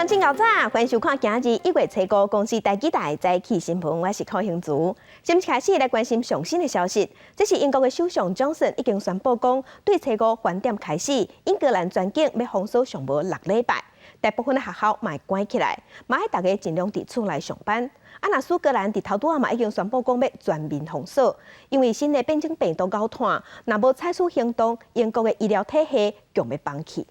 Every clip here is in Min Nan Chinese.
鄉親𠢕早，歡迎收看今日1月初五公視台語台早起新聞，我是柯興竹。先開始來關心上新的消息，這是英國的首相強森已經宣布講，對初五晚點開始，英格蘭全境欲封鎖上無6禮拜，大部分的學校嘛會關起來，嘛愛大家盡量佇厝內上班。啊，若蘇格蘭佇頭拄仔嘛已經宣布講欲全面封鎖，因為新的變種病毒𠢕湠，若無採取行動，英國的醫療體系強欲崩去。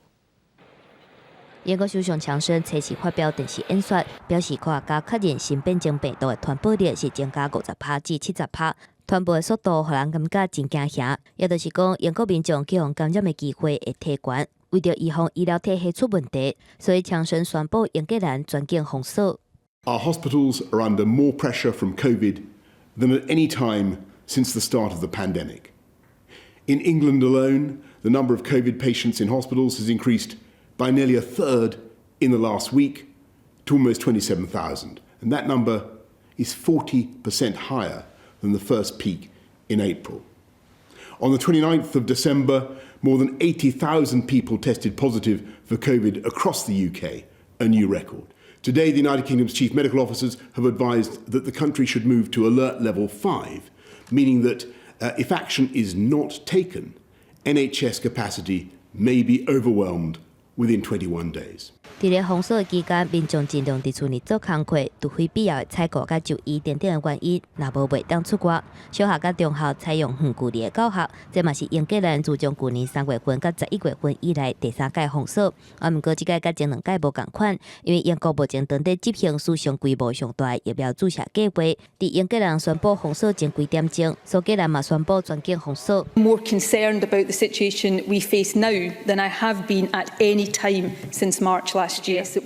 英國首相強生初四發表電視演說，表示科學家確認新變種病毒的傳播力是增加50趴至70趴，傳播的速度予人感覺真驚嚇。也就是講，英國民眾去予感染的機會會提懸。為著預防醫療體系出問題，所以強生宣布英格蘭全境封鎖。 Our hospitals are under more pressure from COVID than at any time since the start of the pandemic. In England alone, the number of COVID patients in hospitals has increased by nearly a third in the last week to almost 27,000. And that number is 40% higher than the first peak in April. On the 29th of December, more than 80,000 people tested positive for COVID across the UK, a new record. Today, the United Kingdom's chief medical officers have advised that the country should move to alert level 5, meaning that if action is not taken, NHS capacity may be overwhelmed within 21 days. 佇咧封鎖的期間，民眾盡量佇厝內做工課，除非必要的採購佮就醫等等的原因，若無袂當出外。小學佮中學採用遠距離的教學，這嘛是英格蘭自從舊年3月份佮11月份以來第三擺封鎖。啊，毋過這擺佮前兩擺無仝款，因為英國目前正佇執行史上規模上大的疫苗注射計劃。佇英格蘭宣布封鎖前幾點鐘，蘇格蘭嘛宣布全境封鎖。 More concerned about the situation we face now than I have been at any time since March last year.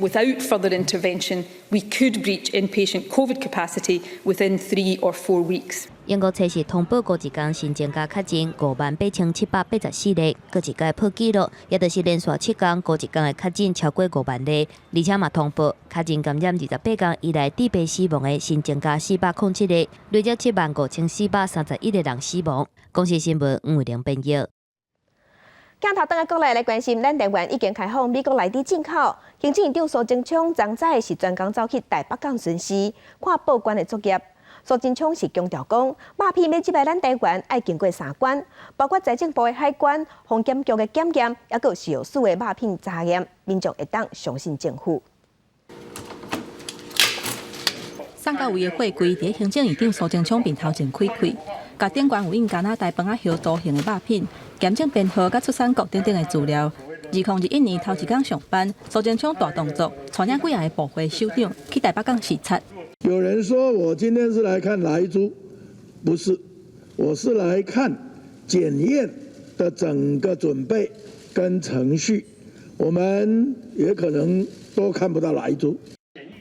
Without further intervention, we could breach inpatient COVID capacity within 3 or 4 weeks. 英國初四通報過一工新增加確診58,784例，閣一改破紀錄，也就是連續7工過一工的確診超過5萬例。而且嘛通報確診感染28工以來，致病死亡的新增加407個，累計75,431個人死亡。公視新聞吳慧玲編譯。鏡頭轉來國內來關心，咱台灣已經開放美國來豬進口。行政院長蘇貞昌昨早是專工走去台北港巡視，看報關的作業。蘇貞昌是強調講，肉品欲入來咱台灣愛經過三關，包括財政部的海關、防檢局的檢驗，抑閣有食藥署的肉品查驗，民眾會當相信政府。送到位的貨櫃佇行政院長蘇貞昌面頭前開開，共頂懸有印加拿大飯仔葉圖形的肉品、檢證編號佮出產國等等的資料。2021年頭一工上班，蘇貞昌大動作，帶領幾仔个部會首長去台北港視察。有人說我今天是來看萊豬，不是，我是來看檢驗的整個準備跟程序。我們也可能都看不到萊豬。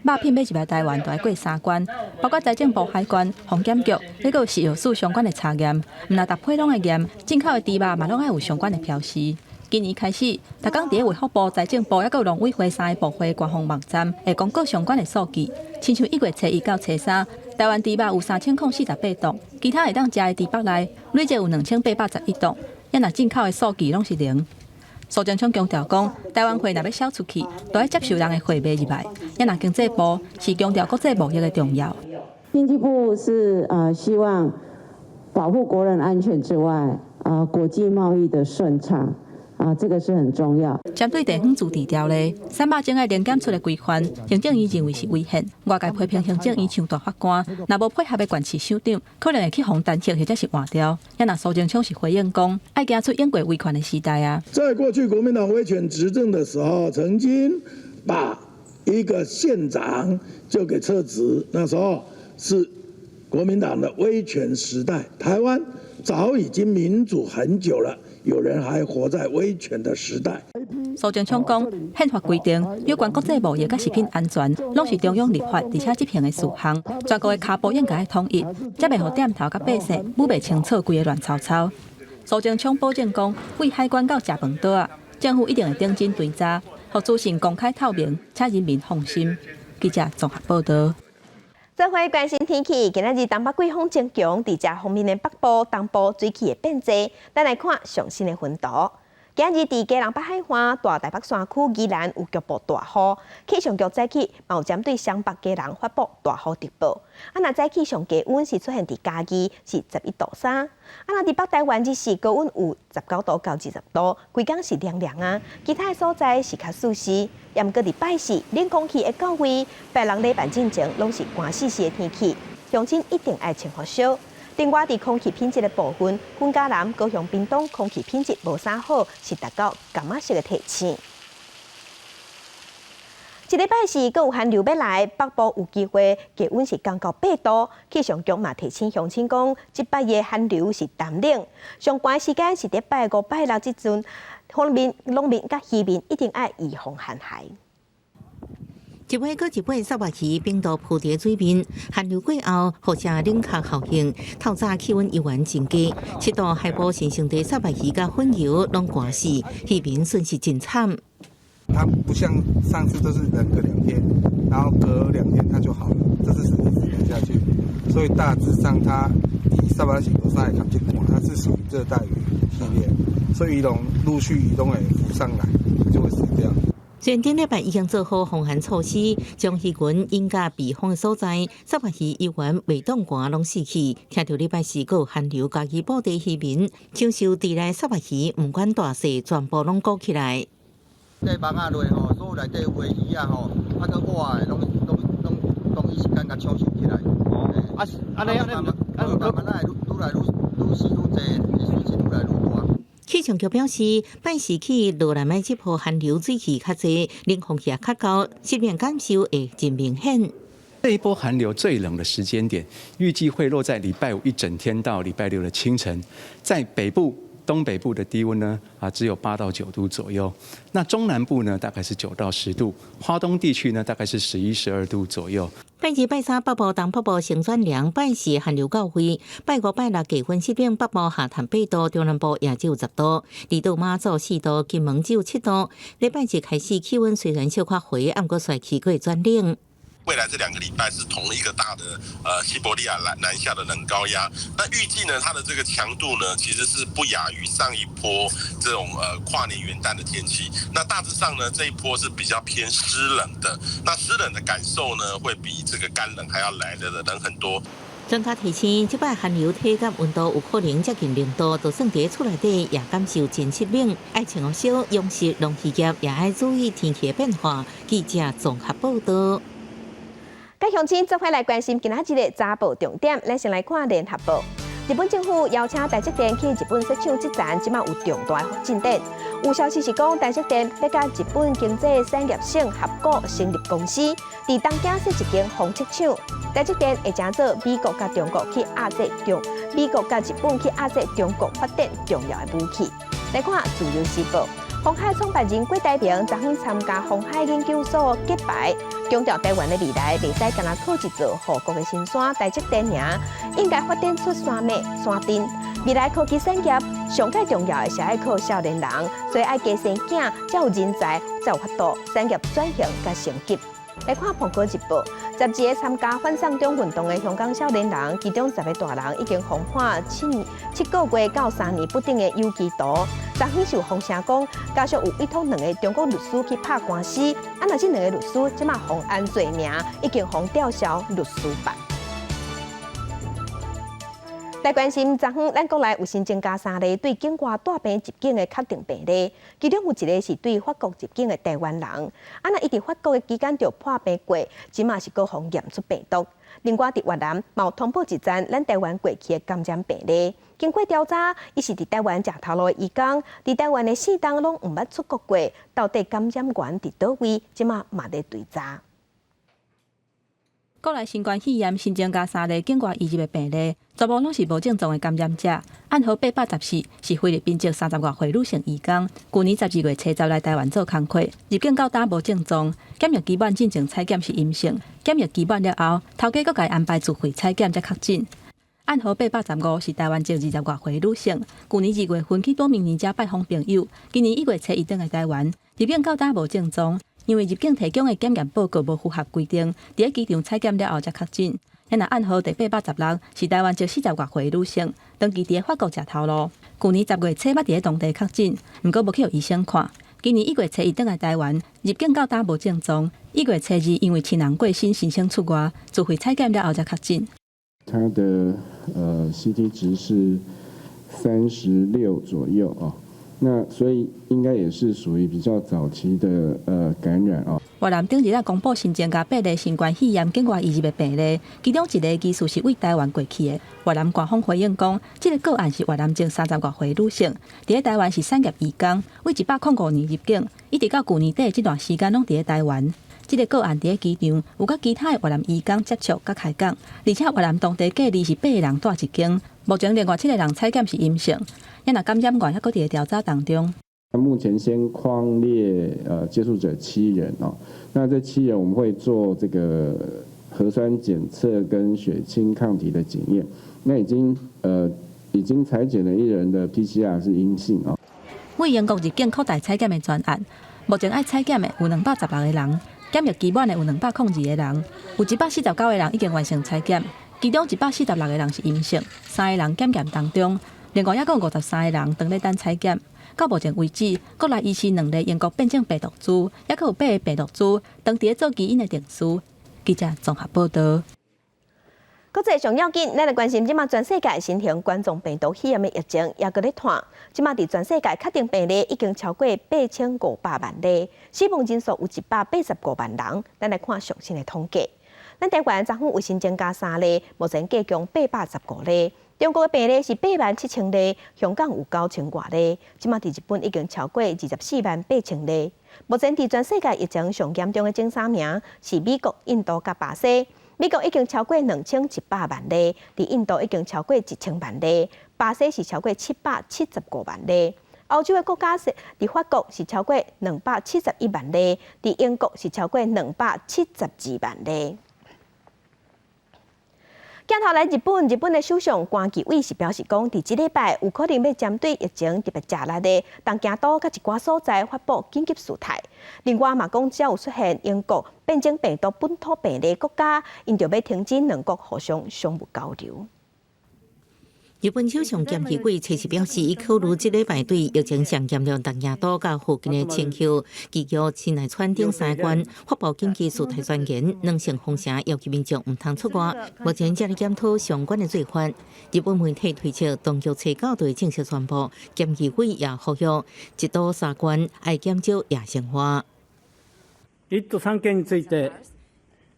肉品欲入來台灣，都愛過三關，包括財政部海關、防檢局，抑閣有食藥署相關的查驗。毋但逐批攏愛驗，進口的豬肉嘛攏愛有相關的標示。今年開始，逐工佇衛福部、財政部抑閣農委會三个部會官方網站會公告相關的數據。親像1月初一到初三，台灣豬肉有3048檔，其他會當食的豬腹內累計有2811檔，抑若進口的數據攏是零。蘇貞昌強調講，台灣貨若欲銷出去，都愛接受人的貨賣入來。抑若經濟部是強調國際貿易的重要。經濟部是希望保護國人安全之外，國際貿易的順暢。啊，這個是很重要。針對地方自治條例、瘦肉精愛零檢出的規範，行政院認為是違憲。外界批評行政院像大法官，若無配合的縣市首長，可能會去予彈劾或者是換掉。抑若蘇貞昌是回應講，愛行出英國威權的時代啊。在過去國民黨威權執政的時候，曾經把一個縣長就給撤職，那時候是國民黨的威權時代。台灣早已經民主很久了。有人還活在威權的時代。蘇貞昌講，憲法規定有關國際貿易佮食品安全，攏是中央立法而且執行的事項，全國的跤步應該統一，才袂予店頭佮百姓摸袂清楚規个亂糟糟。蘇貞昌保證講，對海關到食飯桌仔，政府一定會認真追查，予資訊公開透明，請人民放心。記者綜合報道。做伙關心天氣，今仔日東北季風增強，佇遮方面的北部、東部水汽會變濟。咱來看上新的雲圖。今日佇基隆北海岸、大台北山區、宜蘭有局部大雨，氣象局早起嘛有針對雙北基隆發布大雨特報。啊，若早起上低溫是出現佇嘉義是11.3度，啊，若佇北台灣這時高溫有19度到20度，規工是涼涼啊。其他的所在是較舒適。毋過佇拜四冷空氣會到位，拜六禮拜進前攏是寒絲絲的天氣，鄉親一定愛穿予少。另外，佇空氣品質的部分，雲嘉南、高雄、屏東空氣品質無啥好，是達到柑仔色的提醒。這禮拜四閣有寒流欲來，北部有機會低溫是降到8度。氣象局嘛提醒鄉親講，這擺的寒流是澹冷，上寒時間是佇拜五、拜六這陣，方面農民佮漁民一定愛預防寒害。一尾閣一尾虱目魚冰凍浮佇水面，寒流過後，輻射冷卻效應，透早氣溫依然真低，7度海埔新生地虱目魚佮粉油攏寒死，漁民損失真慘。它不像上次都是冷個2天，然後隔2天它就好了，這次是一直冷下去，所以大致上它以虱目是無啥會較這寒，它是屬於熱帶魚系列，所以魚籠陸續魚籠會浮上來，就會死掉。雖然頂禮拜已經做好防寒措施，將魚群引到避風的所在，虱目魚依然袂擋寒攏死去。聽著禮拜四閣有寒流，嘉義埔地漁民搶收池內虱目魚，毋管大細，全部攏裹起來。底網仔內吼，所有內底有的魚仔吼，啊閣活的，攏攏攏同一時間共搶收起來。哦，啊是，按呢按呢，啊慢慢仔會愈來愈愈死愈濟，損失愈來愈大。氣象局表示，拜四起落來的這波寒流水汽較濟，冷空氣也較厚，濕冷感受會真明顯。這一波寒流最冷的時間點，預計會落在禮拜五一整天到禮拜六的清晨，在北部、東北部的低溫呢，啊只有8到9度左右。那中南部呢，大概是9到10度，花東地區呢，大概是11、12度左右。拜二、拜三北部、東北部先轉涼，拜四寒流到位。拜五、拜六低溫濕冷，北部下探8度，中南部也只有10度。離島馬祖4度，金門只有7度。禮拜日開始氣溫雖然小可回，毋過煞氣閣會轉冷。未來這2個禮拜是同一個大的西伯利亞南南下的冷高壓，那預計呢，它的這個強度呢，其實是不亞於上一波這種跨年元旦的天氣。那大致上呢，這一波是比較偏濕冷的，那濕冷的感受呢，會比這個乾冷還要來得冷很多。專家提醒，這擺寒流體感溫度有可能接近0度，就算佇厝內底也感受真濕冷。愛穿予少，養殖農漁業也愛注意天氣的變化。記者綜合報道。佮鄉親做伙來關心今仔日的早報重點，咱先來看聯合報。日本政府邀請台積電去日本設廠這層，這馬有重大的進展。有消息是講，台積電欲佮日本經濟產業省合股成立公司，佇東京設一間封測廠。台積電會成做美國佮中國去壓制中，美國佮日本去壓制中國發展重要的武器。來看自由時報。鴻海創辦人郭台銘昨昏參加鴻海研究所揭牌，強調台灣的未來袂使干焦靠一座護國的神山台積電爾，應該發展出山脈、山鎮。未來科技產業上蓋重要的是愛靠少年人，所以愛加生囝，才有人才，才有法度產業轉型佮升級。來看《蘋果日報》，12個參加反送中運動的香港少年人，其中10個大人已經予判7個月到3年不等的有期徒。昨昏是有風聲講，家屬有委託兩个中國律師去拍官司，啊，若這兩个律師這馬予按罪名，已經予吊銷律師牌。來關心昨昏，咱國內有新增加三例對境外帶病入境的確定病例，其中有一个是對法國入境的台灣人。啊，若伊佇法國的期間就破病過，這馬是閣予驗出病毒。另外，佇越南嘛有通報一宗咱台灣過去的感染病例，經過調查，伊是佇台灣食頭路的移工，佇台灣的4冬攏毋捌出國過，到底感染源佇佗位？這馬嘛咧追查。國內新冠肺炎新增加三例境外移入的病例，全部攏是無症狀的感染者。案號814是菲律賓籍30外歲女性移工，舊年12月初十來台灣做工課，入境到今無症狀，檢疫期滿進前採檢是陰性，檢疫期滿了後，頭家閣共伊安排自費採檢才確診。案號815是台灣籍20外歲女性，舊年2月份去多明尼加拜訪朋友，今年1月初一轉來台灣，入境到今無症狀。因為入境提供的檢驗報告無符合規定，佇咧機場採檢了後才確診。若按號第816是台灣籍40外歲女性，長期佇法國食頭路。舊年10月初捌佇當地確診，毋過無去予醫生看。今年1月初一轉來台灣，入境到今無症狀。1月初二因為親人過身申請出外，自費採檢了後才確診。他的CT 值是36左右啊，那所以應該也是屬於比較早期的感染啊。越南頂日仔公布新增加八例新冠肺炎境外移入的病例，其中一例疑似是對台灣過去的。越南官方回應講，這個個案是越南籍30外歲女性，佇台灣是產業移工，對105年入境，一直到舊年底這段時間攏佇台灣。這個個案佇機場有佮其他的越南移工接觸佮開講，而且越南當地隔離是八個人蹛一間，目前另外七個人採檢是陰性，猶若感染源猶閣佇調查當中。目前先匡列接觸者七人哦，那這七人我們會做這個核酸檢測跟血清抗體的檢驗，那已經採檢了一人的 PCR 是陰性哦。對英國入境擴大採檢的專案，目前愛採檢的有216個人，檢疫期滿的有202個人，有149個人已經完成採檢，其中146個人是陰性，三個人檢驗當中，另外猶閣有53個人當咧等採檢。到目前為止，國內疑似兩例英國變種病毒株，猶閣有八个病毒株當佇咧做基因的定序。記者綜合報導。國際上要緊，咱來關心這馬全世界新型冠狀病毒肺炎的疫情猶閣咧湠。這馬佇全世界確定病例已經超過8500萬例，死亡人數有185萬人。咱來看上新的統計。咱台灣昨昏有新增加三例，目前計共815例。中國的病例是8萬7千例，香港有9千外例。這馬佇日本已經超過24萬8千例。目前佇全世界疫情上嚴重的前三名是美國、印度佮巴西。美國已經超過2100萬例，佇印度已經超過1000萬例，巴西是超過775萬例。歐洲的國家是佇法國是超過271萬例，佇英國是超過272萬例。鏡頭來日本，日本的首相關基偉是表示講，佇這禮拜有可能欲針對疫情特別焦慮的東京都佮一寡所在發布緊急事態。另外嘛講，只要有出現英國變種病毒本土病例國家，𪜶就欲停止兩國互相商務交流。日本首相菅義偉隨時表示，伊考慮這禮拜對疫情上嚴重東京都佮附近的青丘、岐玉、神奈川等三縣發布緊急事態宣言，兩性封城，要求民眾毋通出外。目前正咧檢討相關的做法。日本媒體推測，當局初九就會正式宣布，菅義偉也呼籲一都三縣愛減少夜生活。一都三県について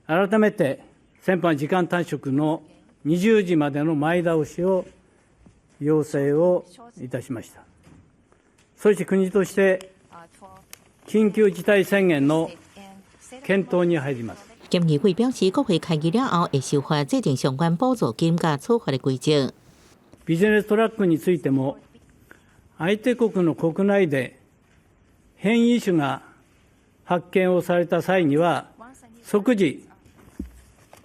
改めて先般時間短縮の20時までの前倒しを要請をいたしました。そして國として緊急事態宣言の検討に入ります。菅義偉表示，國會開議了後會修法制定相關補助金佮處罰的規則。ビジネストラックについても、相手國の國內で変異種が発見をされた際には、即時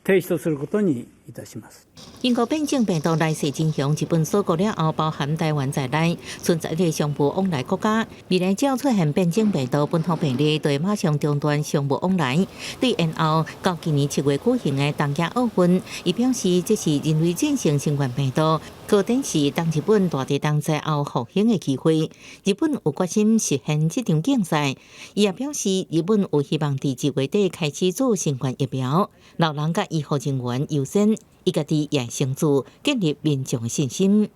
停止とすることにいたします。英國變種病毒來勢真強，日本鎖國了後，包含台灣在內，存在的商務往來國家，未來只要出現變種病毒本土病例，就會馬上中斷商務往來。對延後到今年7月舉行的東京奧運，伊表示這是人類戰勝新冠病毒，閣展示當日本大地震災後復興的機會。日本有決心實現這場競賽。伊也表示，日本有希望佇2月底開始注新冠疫苗，老人佮醫護人員優先。伊家己也先做建立民眾的信心。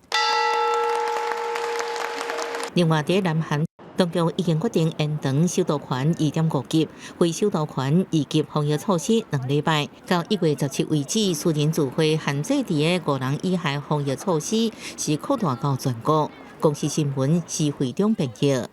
另外，佇南韓，當局已經決定延長首都圈2.5級、非首都圈2級防疫措施2禮拜，到1月17為止，私人聚會限制佇個五人以下防疫措施是擴大到全國。公視新聞施惠中編譯。啊，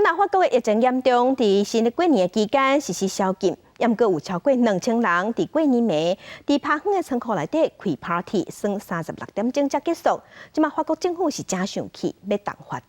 若法國的疫情嚴重，佇新曆過年的期間實施宵禁。毋過有超過2000人佇過年暝，佇拍遠的倉庫內底開 party，耍36點鐘才結束。這馬法國政府是誠生氣，欲重罰。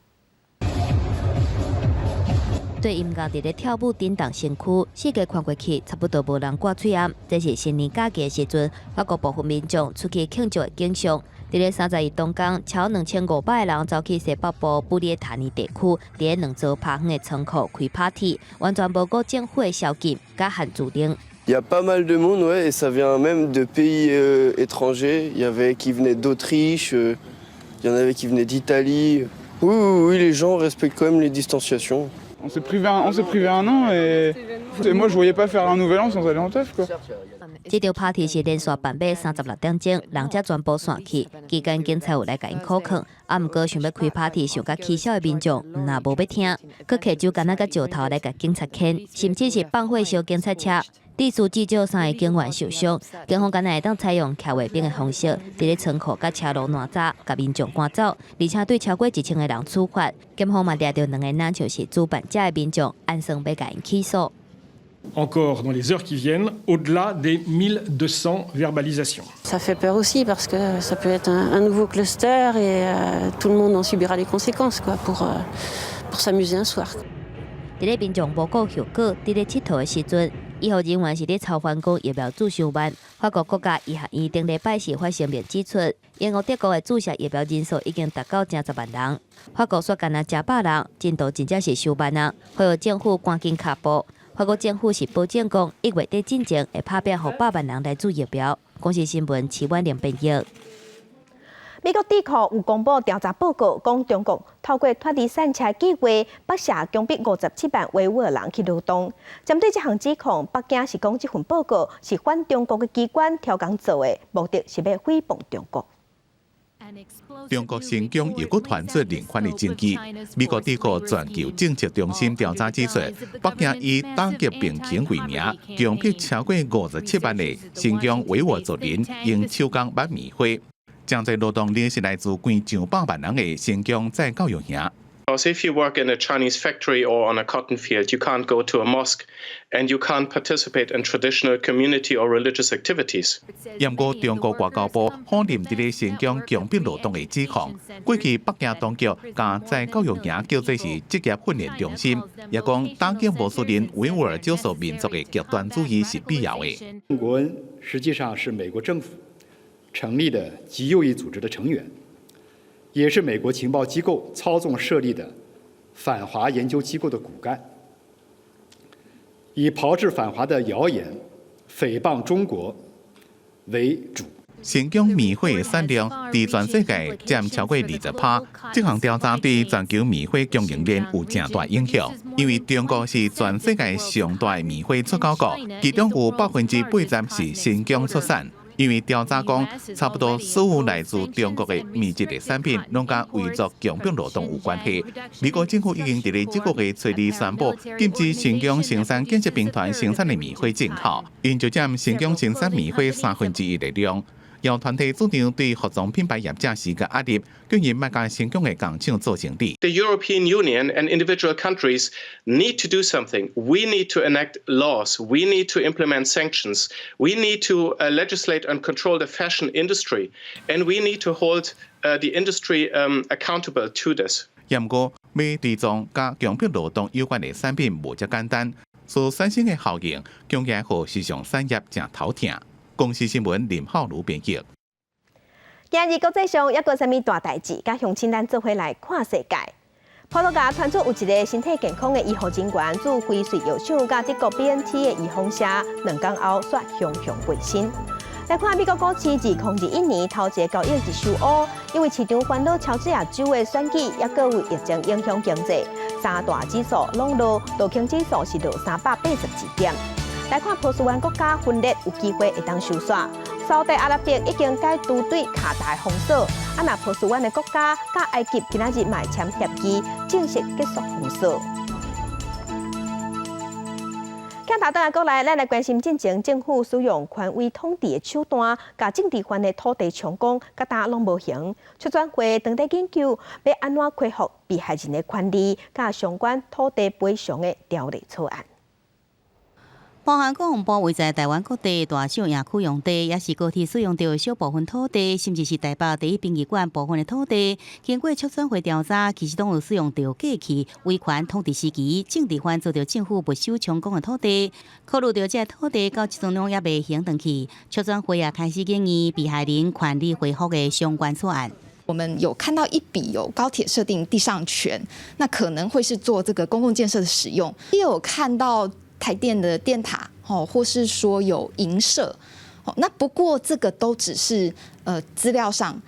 對音樂佇咧跳舞震動身軀，四界看過去，差不多無人掛喙罨。這是新年假期的時陣，法國部分民眾出去慶祝的景象。佇咧31當工，超2500個人走去西北部布列塔尼地區，佇咧兩座拍遠的倉庫開 party，完全無顧政府的宵禁佮限聚令。Il y a pas mal de monde, ouais, et ça vient même de pays étrangers. Il y avait qui venaient d'Autriche, il y en avait qui venaient d'Italie. Oui, les gens respectent quand même les distanciations. On s'est privé un an et moi je voyais pas faire un nouvel an sans aller en teuf, quoi. 這場 party 是連續辦欲36點鐘，人才全部散去。期間警察有來共𪜶苦勸，啊，毋過想欲開 party 受共起痟的民眾，毋但無欲聽，閣提酒矸仔佮石頭來共警察牽，甚至是放火燒警察車。致使至少三个警員受傷，警方敢若會當採用徛衛兵的方式，佇咧倉庫佮車路攔閘，共民眾趕走，而且對超過1000个人處罰。檢方嘛掠著兩个若像是主辦者的民眾，按算欲共𪜶起訴。 Encore dans les heures qui viennent, au-delà des 1200 verbalisations. Ça fait peur aussi parce que ça peut être un nouveau cluster et tout le monde en subira les conséquences, quoi, pour s'amuser un soir. 佇咧民眾無顧後果，佇咧𨑨迌的時陣，醫護人員是咧操翻講疫苗注傷慢。法國國家醫學院頂禮拜四發聲明指出，英國德國的注射疫苗人數已經達到成十萬人，法國煞干焦100人，進度真正是傷慢啊！呼籲政府趕緊跤步。法國政府是保證講，1月底進前會拍拚予100萬人來注疫苗。公視新聞徐婉玲編譯。美國智庫有公布調查報告，講中國透過脫離散車計劃，北下強迫57萬維吾爾人去勞動。針對這項指控，北京是講這份報告是反中國的機關調工做的，目的是欲誹謗中國。中國新疆又閣傳出人權的證據。美國智庫全球政策中心調查指出，北京以打擊病情為名，強迫超過57萬个新疆維吾爾族人用手工挽棉花。這濟勞動力是來自規上百萬人的新疆再教育營。 Because if you work in a Chinese factory or on a cotton field, you can't go to a mosque and you can't participate in traditional community or religious activities. 毋過中國外交部否認佇咧新疆強迫勞動的指控。過去北京當局共再教育營叫做是職業訓練中心，也講打擊穆斯林維吾爾少數民族的極端主義是必要的。鄭國恩實際上是美國政府成立的極右翼組織的成員，也是美國情報機構操縱設立的反華研究機構的骨幹，以炮製反華的謠言、誹謗中國為主。新疆棉花的產量佇全世界佔超過20%，這項調查對全球棉花供應鏈有誠大影響，因為中國是全世界上大的棉花出口國，其中有80%是新疆出產。因為調查講，差不多所有來自中國的棉質的產品，攏佮維族強迫勞動有關係。美國政府已經佇咧這個月初二宣布禁止新疆生產建設兵團生產的棉花進口，𪜶就佔新疆生產棉花1/3的量。有團體主張對服裝品牌業者施加壓力，叫𪜶莫共新疆的工廠做生意。 The European Union and individual countries need to do something. We need to enact laws. We need to implement sanctions. We need to legislate and control the fashion industry. And we need to hold the industry accountable to this. 毋過，欲追蹤佮強迫勞動有關的產品無遮簡單，所產生的效應，恐驚予時尚產業誠頭疼。公視新聞林浩如編譯。今日國際上猶閣啥物大代誌，佮鄉親咱做伙來看世界。葡萄牙傳出有一个身體健康的醫護人員注輝瑞藥廠佮德國 BNT 的預防射，2工後煞雄雄過身。來看美國股市，2021年頭一个交易日收烏，因為市場煩惱喬治亞州的選舉，猶閣有疫情影響經濟，三大指數攏落，道瓊指數是落382點。來看波斯灣國家分裂有機會會當收煞，沙特阿拉伯已經解除對卡達封鎖，啊若波斯灣的國家佮埃及今仔日嘛簽協議，正式結束封鎖。鏡頭轉來過來，咱來關心進前政府使用權威統治的手段，共政治犯的土地充公，佮今攏無還。促轉會當咧研究，欲按怎恢復被害人的權利，佮相關土地賠償的條例草案。包含國防部位在台灣各地大小營區用地，也是高鐵使用著小部分土地，甚至是台北第一殯儀館部分的土地，經過促轉會調查，其實攏有使用著過去威權統治時期政治犯遭著政府沒收充公的土地，考慮著這土地到這陣攏猶未還轉去，促轉會也開始研議被害人權利恢復的相關草案。我們有看到一筆有高鐵設定地上權，那可能會是做這個公共建設的使用，也有看到台電的電塔，哦，或是說有營舍。哦，那不過這個都只是資料上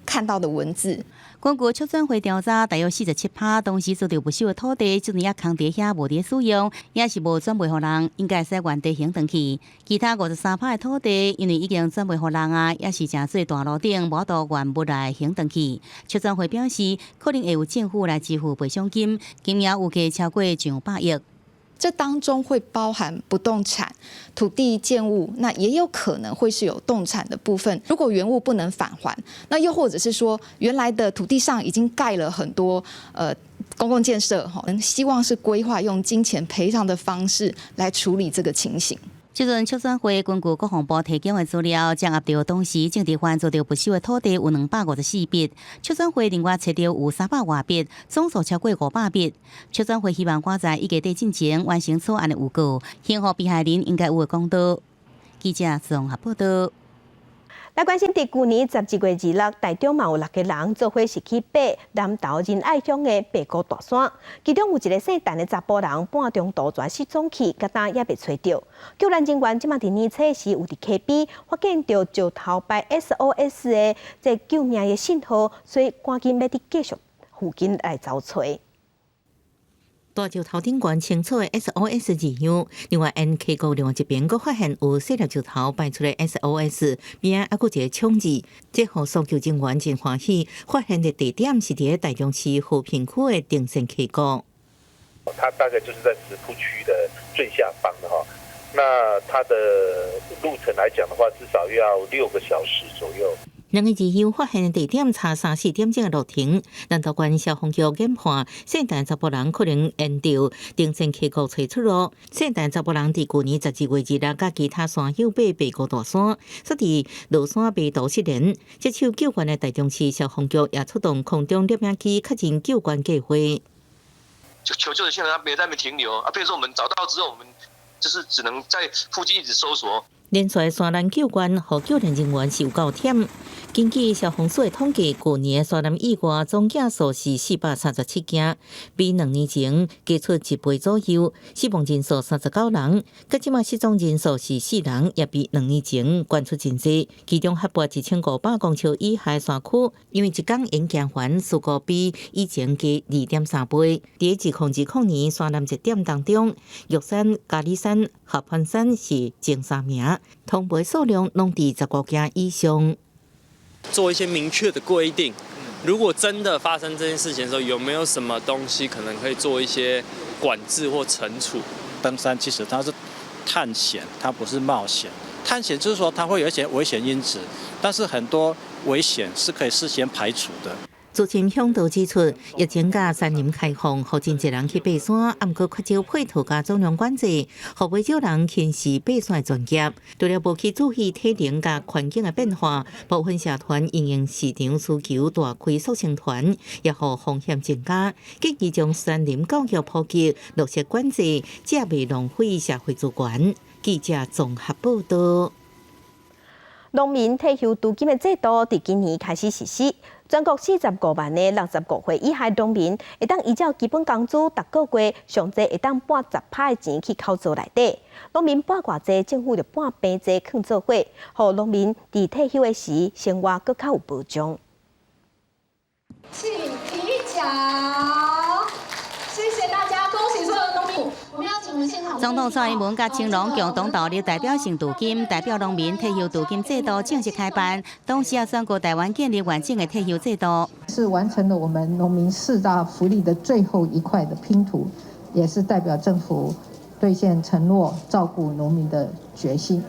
看到的文字。根據促轉會調查，大約47%當時遭著沒收的土地，這陣猶空佇遐無佇使用，抑是無轉賣予人，應該會使原地還轉去。其他53%的土地，因為已經轉賣予人啊，抑是成做大路頂，無法度原物來還轉去。促轉會表示，可能會有政府來支付賠償金，金額預計超過上百億。這當中會包含不動產、土地建物，那也有可能會是有動產的部分。如果原物不能返還，那又或者是說原來的土地上已經蓋了很多公共建設，哈，希望是規劃用金錢賠償的方式來處理這個情形。這陣促轉會根據國防部提供的資料，掌握著當時政治犯遭著沒收的土地有254筆。促轉會另外揣著有300外筆，總數超過500筆。促轉會希望趕在一月底進前完成草案的預告，還予被害人應該有的公道。記者綜合報道。來關心，佇舊年12月26，台中嘛有六个人做伙是去爬南投仁愛鄉的白姑大山，其中有一个姓陳的查埔人半中途全失蹤去，到今猶未揣著。救援人員這馬佇年初時有佇溪邊發現著石頭牌 SOS 的這救命的信號，所以趕緊欲佇繼續附近來找揣。大石頭頂懸清楚的 SOS 字樣，另外沿溪谷另外一邊閣發現有細粒石頭擺出的 SOS，邊仔猶閣一個衝字，這予搜救人員真歡喜。發現的地點是佇台中市和平區的登仙溪谷。它大概就是在石鋪區的最下方的哈，那它的路程來講的話，至少要6個小時左右。兩个字樣發現的地點差三四點鐘的路程，南投縣消防局研判，姓陳查埔人可能沿著登仙溪谷揣出路。姓陳查埔人佇舊年12月26，佮其他山友爬白姑大山，煞佇落山迷途失聯。接手救援的台中市消防局也出動空中攝影機確認救援計劃。就求救的信號，他沒在那邊停留啊。比如說我們找到之後，我們就是只能在附近一直搜索。連續山難救援，予救援人員是有夠忝。根據消防署的統計，舊年山難意外總件數是437件，比2年前加出一倍左右。死亡人數39人，佮這馬失蹤人數是四人，也比2年前懸出真濟。其中海拔1500公尺以下山區，因為一工淹行懸，事故比以前加2.3倍。佇2020年山難熱點當中，玉山、加里山、合歡山是前三名，通報數量攏佇15件以上。做一些明確的規定，如果真的發生這件事情的時候，有沒有什麼東西可能可以做一些管制或懲處？登山其實它是探險，它不是冒險。探險就是說它會有一些危險因子，但是很多危險是可以事先排除的。資深嚮導指出，疫情佮山林開放，予真濟人去爬山，毋過缺少配套佮總量管制，予袂少人輕視爬山的專業。除了無去注意體能佮環境的變化，部分社團因應市場需求大開速成團，也予風險增加。建議將山林教育普及，落實管制，才袂浪費社會資源。記者綜合報道。農民退休貯金的制度，佇今年開始實施。全國45萬的65歲以下農民，會當依照基本工資，逐個月上濟會當撥10%的錢去扣槽內底。農民撥偌濟，政府就撥平濟囥做伙，予農民佇退休的時，生活閣較有保障。請提獎，謝謝大家，恭喜所有農民。我們要請我們現場總統蔡英文佮青農共同投入代表性貯金，代表農民退休貯金制度正式開辦，同時也宣告台灣建立完整的退休制度。是完成了我們農民四大福利的最後一塊的拼圖，也是代表政府兌現承諾、照顧農民的決心。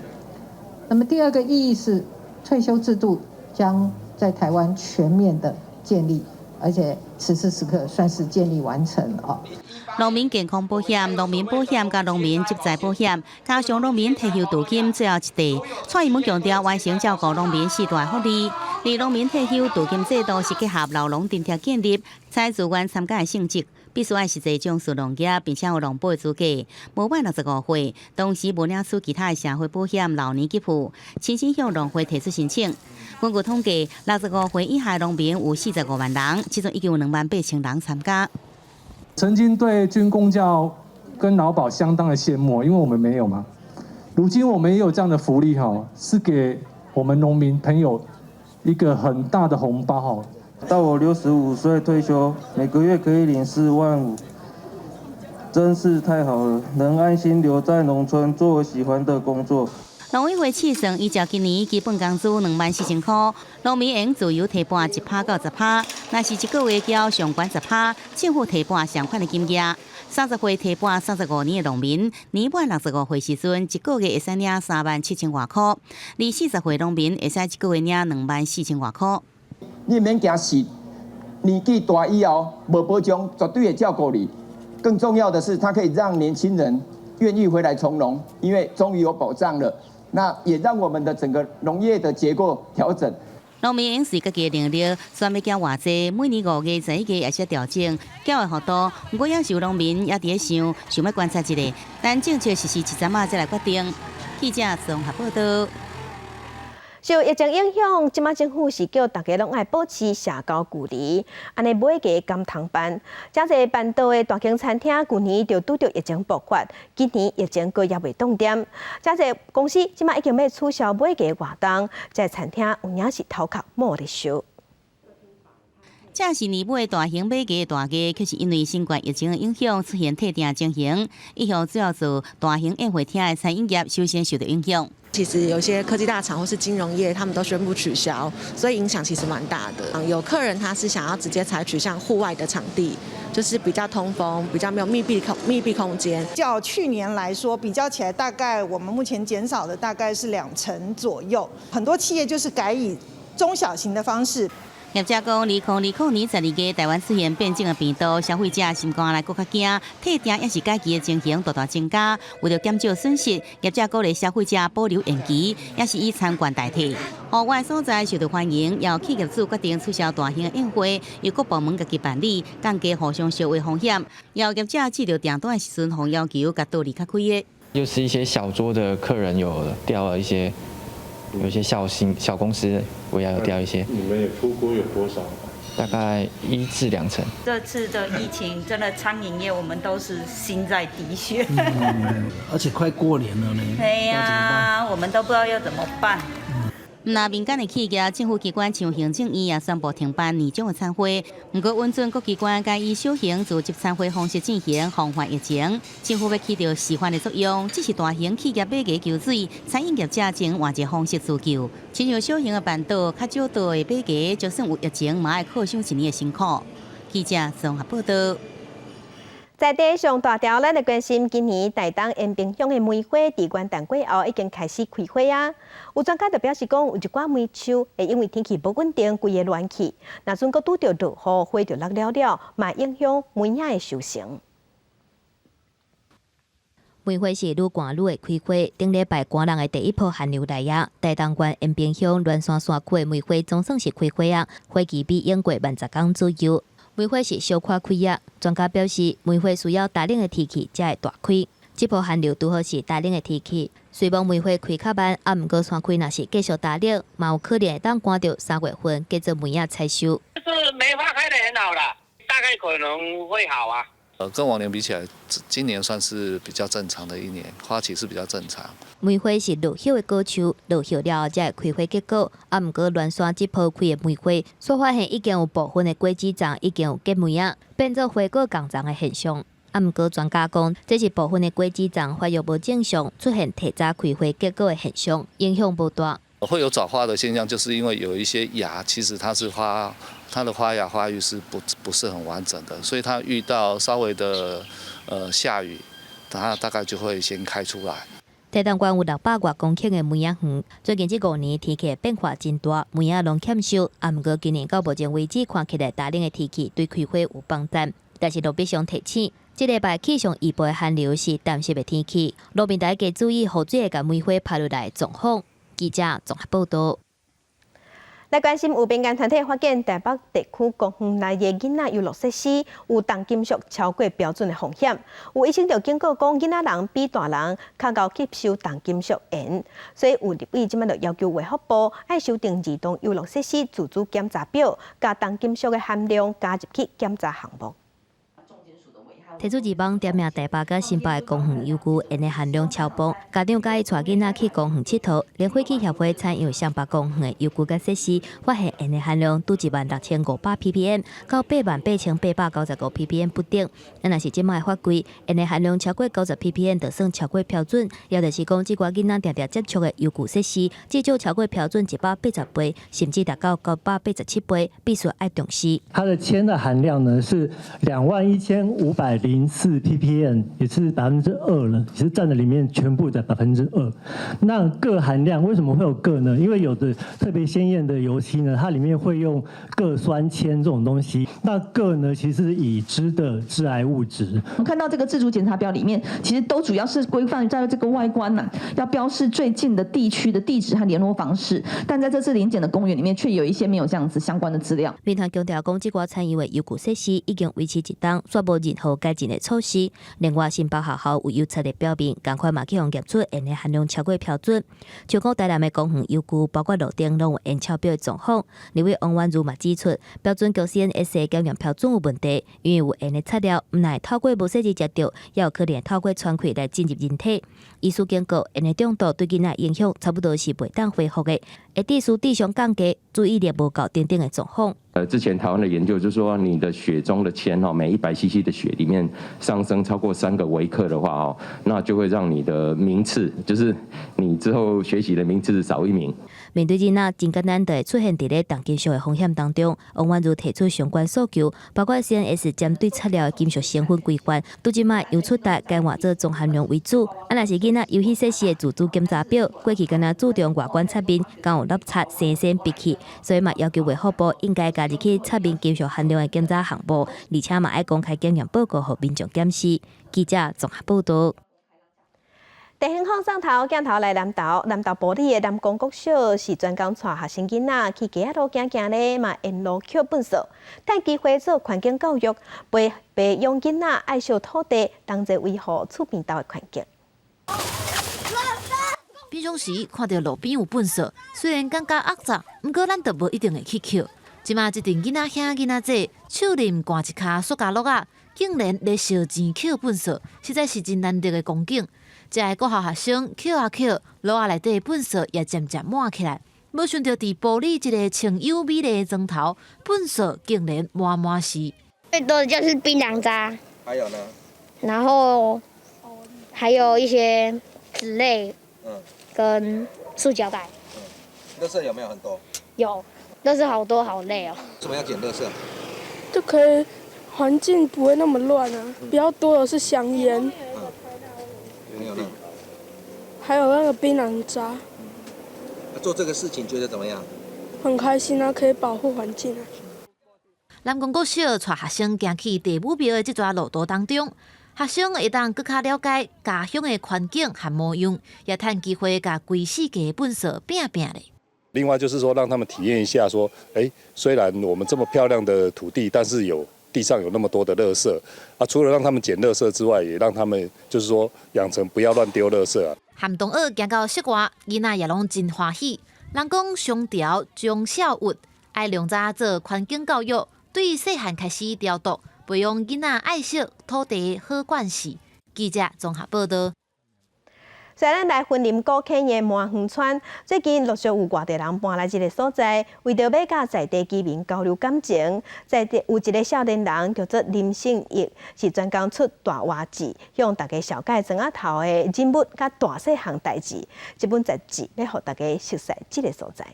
那麼第二個意義是，退休制度將在台灣全面的建立，而且此時此刻算是建立完成了。農民健康保險、農民保險佮農民職災保險，加上農民退休貯金，最後一塊。蔡英文強調，完成照顧農民四大福利。而農民退休貯金制度是結合老農津貼建立，採自願參加的性質，必須愛實際從事農業，並且有農保的資格。無滿65歲，同時無領取其他的社會保險、老年給付，親身向農會提出申請。根據統計，65歲以下農民有45萬人，其中已經有2萬8千人參加。曾經對軍公教跟勞保相當的羨慕，因為我們沒有嘛。如今我們也有這樣的福利哈，是給我們農民朋友一個很大的紅包哈。到我65歲退休，每個月可以領4萬5，真是太好了，能安心留在農村做我喜歡的工作。農委會試算，依照今年基本工資24,000塊，農民會用自由提撥1%到10%，若是一個月繳上懸十趴，政府提撥相款的金額。30歲提撥35年的農民，年滿65歲時陣，一個月會使領37,000外塊；而40歲農民會使一個月領24,000外塊。你免驚死，年紀大以後無保障，絕對會照顧你。更重要的是，它可以讓年輕人願意回來從農，因為終於有保障了。那也讓我們的整個農業的結構調整。農民應隨家己的能力，選欲繳偌濟，每年5月、11月會使調整繳的幅度。毋過也是有農民也佇咧想，想欲觀察一下，等政策實施一陣仔才來決定。記者綜合報道。受疫情影響，這馬政府是叫大家攏愛保持社交距離，按呢買雞敢通辦。誠濟辦桌的大型餐廳，舊年就拄著疫情爆發，今年疫情閣猶未擋恬。誠濟公司這馬已經欲取消買雞活動，這餐廳有影是頭殼摸咧燒。這是年尾大型買雞大計，卻是因為新冠疫情的影響出現退訂情形。一向主要做大型宴會廳的餐飲業，首先受到影響。其實有些科技大廠或是金融業，他們都宣布取消，所以影響其實蠻大的。有客人他是想要直接採取像戶外的場地，就是比較通風，比較沒有密閉空間。較去年來說，比較起來，大概我們目前減少的大概是2成左右。很多企業就是改以中小型的方式。業者講，2020年12月，台灣出現變種的病毒，消費者心肝內閣較驚，退訂抑是改期的情形大大增加。為著減少損失，業者鼓勵消費者保留現期，抑是以餐券代替。戶外所在受到歡迎，有企業主決定取消大型的宴會，由各部門家己辦理，降低互相相會風險。有業者接著訂單的時陣，予要求共桌離較開的。就是一些小桌的客人有掉了一些。有一些小型小公司，我也有掉一些。你們也估估有多少？大概1至2成。這次的疫情真的餐飲業，我們都是心在滴血。而且快過年了呢。對呀，我們都不知道要怎麼辦。毋但民間的企業、政府機關像行政院也宣布停辦年終的餐會。毋過，允准各機關改以小型組織餐會方式進行，防範疫情。政府欲起著示範的作用，只是大型企業買雞求水，餐飲業者正換一個方式自救。親像小型的辦桌，較少桌的買雞，就算有疫情，嘛愛靠享一年的辛苦。記者綜合報道。在地上大條，咱來關心今年台東延平鄉的梅花，佇元旦過後已經開始開花啊。有專家就表示講，有一寡梅樹會因為天氣無穩定，規个亂去。若陣閣拄著落雨，花就落了了，嘛影響梅仔的收成。梅花是愈寒愈會開花，頂禮拜寒人的第一波寒流來啊！台東縣延平鄉鸞山山區的梅花總算是開花啊，花期比永過慢10工左右。梅花是小可開啊，專家表示，梅花需要大冷的天氣才會大開。這波寒流拄好是大冷的天氣，雖罔梅花開較慢，啊，毋過山區若是繼續大冷，嘛有可能會當寒著3月份，叫做梅仔採收。就是梅花開得很好啦，大概可能會好啊。跟往年比起來，今年算是比較正常的一年，花期是比較正常。梅花是落葉的果樹，落葉了後才會開花結果。啊，毋過鸞山這波開的梅花，所發現已經有部分的果子叢已經有結梅仔，變做花果仝叢的現象。啊，毋過專家講，這是部分的果子叢發育無正常，出現提早開花結果的現象，影響無大。會有早花的現象，就是因為有一些芽，其實它是花，它的花芽發育是不是很完整的，所以它遇到稍微的下雨，它大概就會先開出來。台東縣有600外公頃的梅仔園，最近這5年天氣變化真大，梅仔攏欠收。啊，毋過今年到目前為止，看起來大冷的天氣對開花有幫助。但是盧碧祥提醒，這禮拜氣象預報的寒流是澹濕的天氣，路邊大家注意雨水會共梅花拍落來的狀況。記者綜合報道。來關心有民間團體發現台北地區公園內的囡仔遊樂設施有重金屬超過標準的風險。有醫生就警告講，囡仔人比大人較𠢕吸收重金屬鹽，所以有立委這馬就要求衛福部愛修訂兒童遊樂設施自主檢查表，共重金屬的含量加入去檢查項目。提出二網點名台北佮新北的公園遊具鉛的含量超標，家長佮意帶囡仔去公園𨑨迌，連廢棄協會採樣雙北公園的遊具佮設施，發現鉛的含量拄16,500 ppm 到88,895 ppm 不等。啊，若是這擺的法規，鉛的含量超過90 ppm 就算超過標準，也就是講，這寡囡仔定定接觸的遊具設施，至少超過標準180倍，甚至達到987倍，必須愛重視。它的鉛的含量呢是21,504 ppm，也是2%了，其實佔了裡面全部的2%。那鉻含量為什麼會有鉻呢？因為有的特別鮮豔的油漆呢，它裡面會用鉻酸鉛這種東西。那鉻呢，其實是已知的致癌物質。我們看到這個自主檢查表裡面，其實都主要是規範在這個外觀呢，要標示最近的地區的地址和聯絡方式。但在這次臨檢的公園裡面，卻有一些沒有這樣子相關的資料。民團強調講，這寡採樣的遊具設施已經維持一冬，煞無任何改進的措施。另外，新北學校有油漆的表面，仝款嘛去予驗出鉛的含量超過標準。像講台南的公園遊具，包括路燈，攏有鉛超標的狀況。立委王婉嫒嘛指出，標準局 CNS 的檢驗標準有問題，因為有鉛的材料，毋但會透過無細膩食著，也有可能透過喘氣來進入人體。醫師警告，鉛的中毒對囡仔影響差不多是袂當恢復的，會致使智商降低、注意力無夠等等的狀況。之前台灣的研究就是說，你的血中的鉛哦，每100 cc 的血裡面上升超過3個微克的話哦，那就會讓你的名次，就是你之後學習的名次少一名。面對囡仔真簡單就會出現佇咧重金屬的風險當中，王婉嫒提出相關訴求，包括 CNS 針對材料的金屬成分規範，拄這擺由出台改換做總含量為主。啊，若是囡仔遊戲設施的自主檢查表，過去敢若注重外觀漆面，敢有垃圾、生鮮筆氣，所以嘛要求衛福部應該加入去漆面金屬含量的檢查項目，而且嘛愛公開檢驗報告，予民眾檢視。記者綜合報導。地方放送頭鏡頭來南投，南投埔里的南光國小是專工帶學生囡仔去街仔路行行咧，嘛沿路抾糞掃，趁機會做環境教育，培養囡仔愛惜土地，同齊維護厝邊兜的環境。平常時看著路邊有糞掃，雖然感覺骯髒，毋過咱都無一定會去抾。這馬這陣囡仔兄囡仔姊，手拎掛一跤塑膠簍仔，竟然咧相爭抾糞掃，實在是真難得的光景。這个國校學生抾啊抾，簍仔內底糞掃也漸漸滿起來。無想著佇埔里這个清幽美麗的莊頭，糞掃竟然滿滿是。最多的就是檳榔渣。還有呢？然後還有一些紙類，跟塑膠袋。垃圾有沒有很多？有，垃圾好多，好累哦。為什麼要撿垃圾？就可以環境不會那麼亂啊。比較多的是香菸。還有呢？還有那個檳榔渣。做這個事情覺得怎麼樣？很開心啊，可以保護環境啊。南光國小帶學生行去地母廟的這逝路途當中，學生會當閣較了解家鄉的環境和模樣，也趁機會共規世界糞掃拚拚咧。另外就是說，讓他們體驗一下，說，欸，雖然我們這麼漂亮的土地，但是有地上有那麼多的垃圾啊。除了讓他們撿垃圾之外，也讓他們就是說養成不要亂丟垃圾啊。含同學行到室外，囡仔也攏真歡喜。人講上朝忠孝物，愛良早做環境教育，對細漢開始雕琢，培養囡仔愛惜土地好關係。記者綜合報導。雖然來雲林古坑的麻園村，最近陸續有外地人搬來這个所在，為著欲佮在地居民交流感情，在地有一个少年人叫做林勝義，是專工出大活字，向大家紹介莊仔頭的人物佮大細項代誌。這本雜誌欲予大家熟悉這个所在。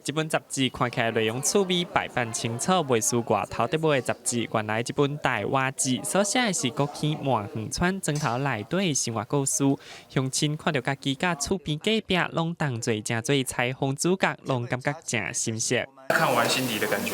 這本雜誌看起來內容趣味，排版清楚，袂輸外頭咧賣的雜誌。原來這本大活誌所寫的是古坑麻園村莊頭內底的生活故事。鄉親看著家己佮厝邊隔壁攏同齊成做彩虹主角，攏感覺誠心適。看完心裡的感覺，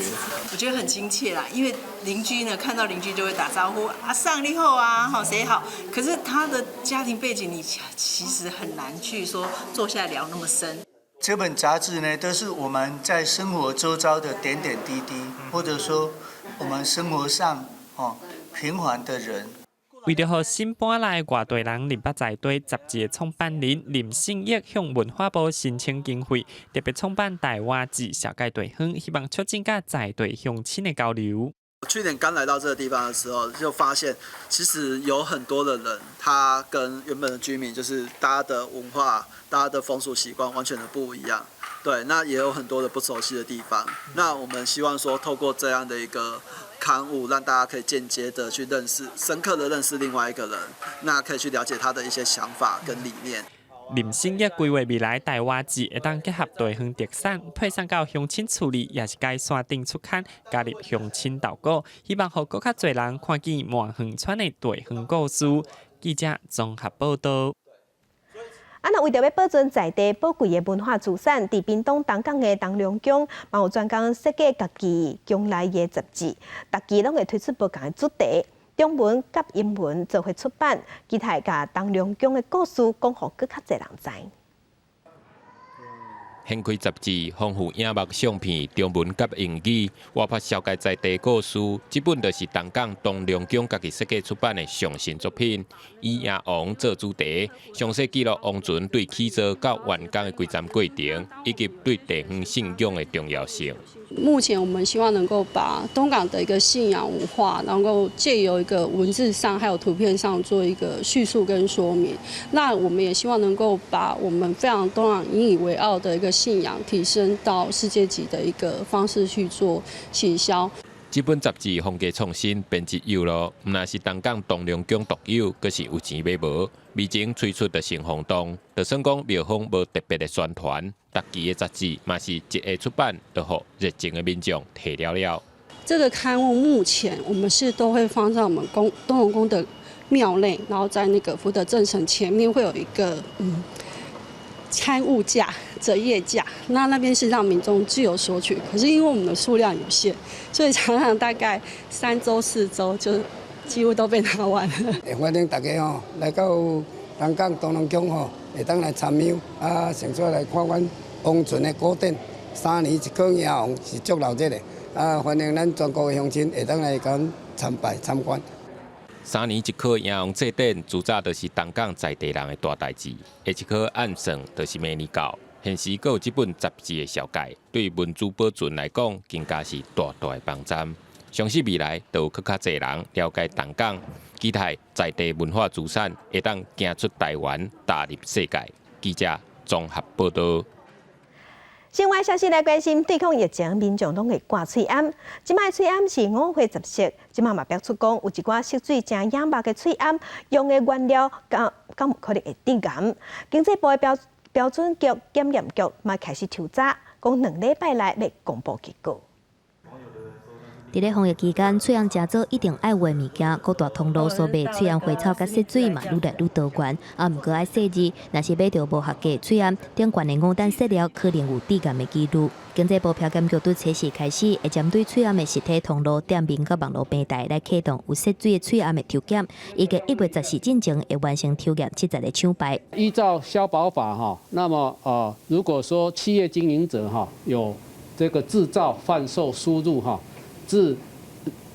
我覺得很親切啦，因為鄰居呢，看到鄰居就會打招呼，阿桑你好啊，好誰好。可是他的家庭背景，你其實很難去說坐下來聊那麼深。這本雜誌呢，都是我們在生活周遭的點點滴滴，或者說我們生活上哦平凡的人。為著予新搬來的外地人認捌在地，雜誌的創辦人林勝益向文化部申請經費，特別創辦台灣誌紹介地方，希望促進佮在地鄉親的交流。去年剛來到這個地方的時候，就發現其實有很多的人，他跟原本的居民就是大家的文化、大家的風俗習慣完全的不一樣。對，那也有很多的不熟悉的地方。那我們希望說，透過這樣的一個刊物，讓大家可以間接的去認識、深刻的認識另外一個人，那可以去了解他的一些想法跟理念。林新業規劃未來台灣誌會當結合地方特產，推送到鄉親厝裡，也是改線頂出刊，加入鄉親投稿，希望予閣較濟人看見滿園村的地方故事。記者綜合報道。啊，若為著欲保存在地寶貴的文化資產，佇屏東東港的東龍宮，嘛有專工設計家己宮內的雜誌，逐期攏會推出無仝的主題，中文佮英文做伙出版，期待共東龍宮的故事講予閣較濟人知。掀開雜誌，豐富影目相片，中文佮英語，活潑紹介在地故事。這本就是東港東龍宮家己設計出版的上新作品，以贏王做主題，詳細記錄王船對起造到完工的規層過程，以及對地方信仰的重要性。目前我們希望能夠把東港的一個信仰文化，能夠借由一個文字上還有圖片上做一個敘述跟說明。那我們也希望能夠把我們非常東港引以為傲的一個信仰提升到世界級的一個方式去做行銷。這本雜誌風格創新，編輯有路，毋但是東港東龍宮獨有，閣是有錢買無。未前推出就成轟動，就算講廟方無特別的宣傳，逐期的雜誌嘛是一下出版，就予熱情的民眾提了了。這個刊物目前我們是都會放在我們宮東龍宮的廟內，然後在那個福德正神前面會有一個刊物架、折頁架，那邊是讓民眾自由索取。可是因為我們的數量有限，所以常常大概3週、4週就幾乎都被拿完了。歡迎大家吼來到東港東龍宮吼，會當來參香啊，順綴來看阮王船的古典，3年一考迎王是足熱鬧的啊！歡迎咱全國的鄉親會當來共阮參拜參觀。 3年一考迎王祭典，自早就是東港在地人的大代誌。下一考按算就是明年到。現時閣有這本雜誌的紹介，對文資保存來講，更加是大大的幫助。相信未來就有閣較濟人了解東港，期待在地文化資產會當行出台灣，踏入世界。記者綜合報道。新聞消息來關心，對抗疫情，民眾攏會掛喙罨。這擺喙罨是五花十色，這擺嘛爆出講有一寡色水誠野目的喙罨，用的原料敢敢有可能會致癌。經濟部的標準局檢驗局嘛開始抽查，講2禮拜內欲公布結果。佇咧防疫期間，喙罨誠做一定愛有的物件，各大通路所賣喙罨花草佮色水嘛，愈來愈多元。啊，毋過愛細緻，若是買著無合格喙罨，頂懸的五單色料可能有致癌的幾率。經濟部標檢局對初四開始，會針對喙罨的實體通路、店面佮網路平台來啟動有色水的喙罨的抽檢，預計1月14進前會完成抽驗70個廠牌。依照消保法哈，那麼如果說企業經營者哈有這個製造、販售、輸入哈，致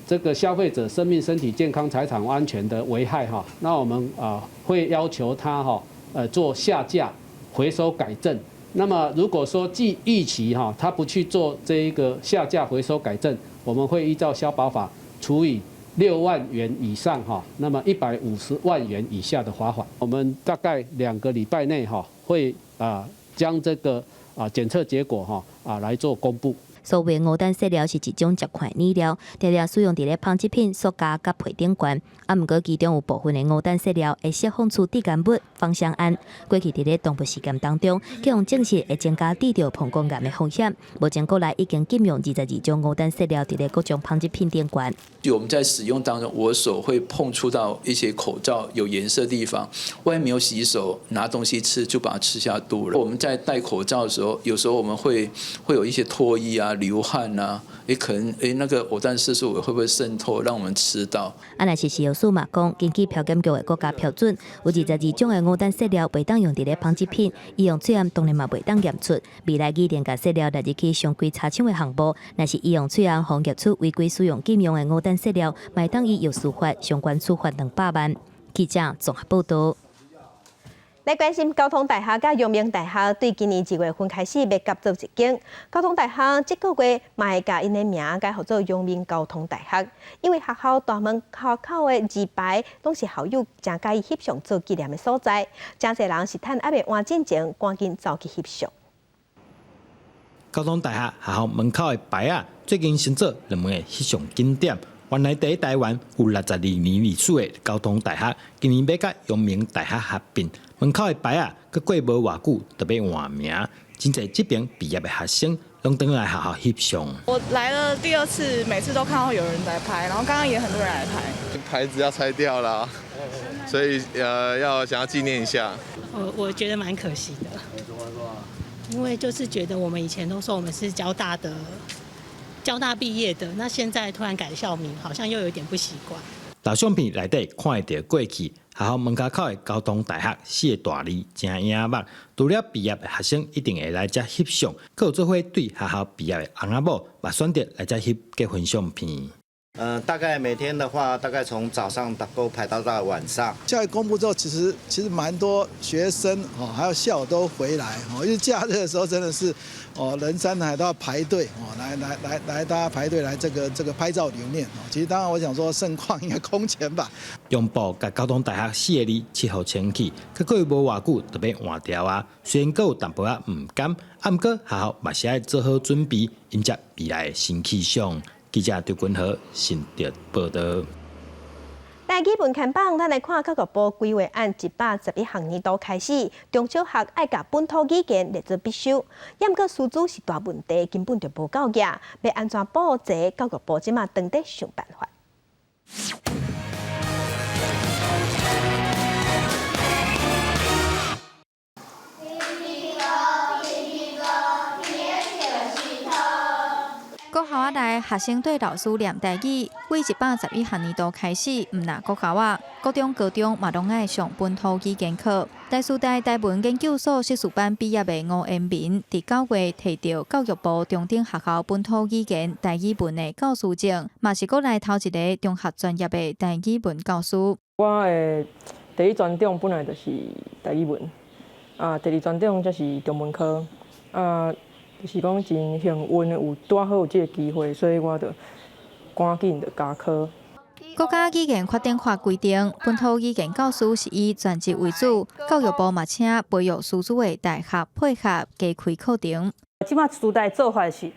這個消費者生命、身體健康、財產安全的危害哈，那我們啊會要求他哈做下架、回收改正。那麼如果說逾逾期哈，他不去做這一個下架、回收改正，我們會依照消保法處以6萬元以上哈，那麼150萬元以下的罰款。我們大概2個禮拜內哈會啊將這個啊檢測結果哈啊來做公布。所謂五單色料是一種石塊染料，常常使用佇咧紡織品、塑膠佮皮頂懸。啊，毋過其中有部分的五單色料會釋放出致癌物芳香胺。過去佇咧動物實驗當中，去予證實會增加致著膀胱癌的風險。目前國內已經禁用22種五單色料佇咧各種紡織品頂懸。就我們在使用當中，我手會碰觸到一些口罩有顏色的地方，萬一沒有洗手，拿東西吃就把它吃下肚了。我們在戴口罩的時候，有時候我們會有一些唾液啊、流汗啊，也可能那個偶氮色素會不會滲透，讓我們吃到？啊，若是食藥署嘛講，根據標檢局的國家標準，有22種的五單色料袂當用佇咧紡織品，醫用喙罨當然嘛袂當驗出。未來擬定共色料納入去常規查廠的項目，若是醫用喙罨予驗出違規使用禁用的五單色料，嘛會當依藥師法相關處罰200萬。記者綜合報道。來關心交通大學佮陽明大學對今年二月份開始欲合做一間。交通大學這個月嘛會共𪜶的名改號做陽明交通大學，因為學校大門口口的字牌攏是校友誠佮意翕相做紀念的所在，誠濟人是趁猶未換進前，趕緊走去翕相。交通大學學校門口的牌仔，最近成做熱門的翕相景點。原來佇台灣有62年歷史的交通大學，今年欲佮陽明大學合併，門口的牌仔，閣過無偌久就欲換名。真濟這爿畢業的學生攏轉來學校翕相。我來了第二次，每次都看到有人在拍，然後剛剛也很多人來拍。牌子要拆掉了，所以要想要紀念一下。我覺得蠻可惜的，因為就是覺得我們以前都說我們是交大的。交大畢業的，那現在突然改校名，好像又有點不習慣。老相片內底看會著過去學校門口口的交通大學四个大字誠穎目，除了畢業的學生一定會來遮翕相，閣有做伙對學校畢業的翁仔某嘛選擇來遮翕結婚相片。大概每天的話，大概從早上都排到到晚上。教育公布之後，其實蠻多學生哦，還有校友都回來哦，因為假日的時候真的是哦，人山人海都要排隊哦，來來來來，大家排隊來這個拍照留念哦。其實當然我想說盛況應該空前吧。中部共交通大學四個字漆予清氣，閣過無偌久就欲換掉啊。雖然閣有淡薄仔毋甘，啊，毋過學校嘛是愛做好準備，迎接未來的新氣象。記者張君和新竹報導。台語文看榜，咱來看教育部規劃按111學年度開始，中小學愛共本土語言列做必修。毋過師資是大問題，根本就無夠額，欲按怎補齊？教育部這馬正佇想辦法。國校仔內學生對老師念台語，對111學年度開始，毋但國校仔，國中、高中嘛攏愛上本土語言課。台師大台文研究所碩士班畢業的吳延民，佇9月提著教育部中等學校本土語言台語文的教師證，嘛是國內頭一个中學專業的台語文教師。我的第一專長本來就是台語文，啊，第二專長則是中文科，啊。就是講真幸運有拄好有這个機會，所以我就趕緊就加科。國家語言發展法規定，本土語言教師是以全職為主，教育部嘛請培育師資的大學配合加開課程。這馬師大做法是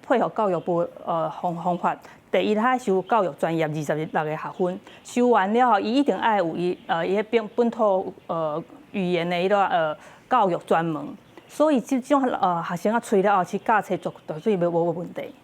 配合教育部方法，第一，他修教育專業26個學分，修完了後，伊一定愛有伊彼本土語言的彼个教育專門。所以這種學生啊，揣了後去教冊絕對無問題。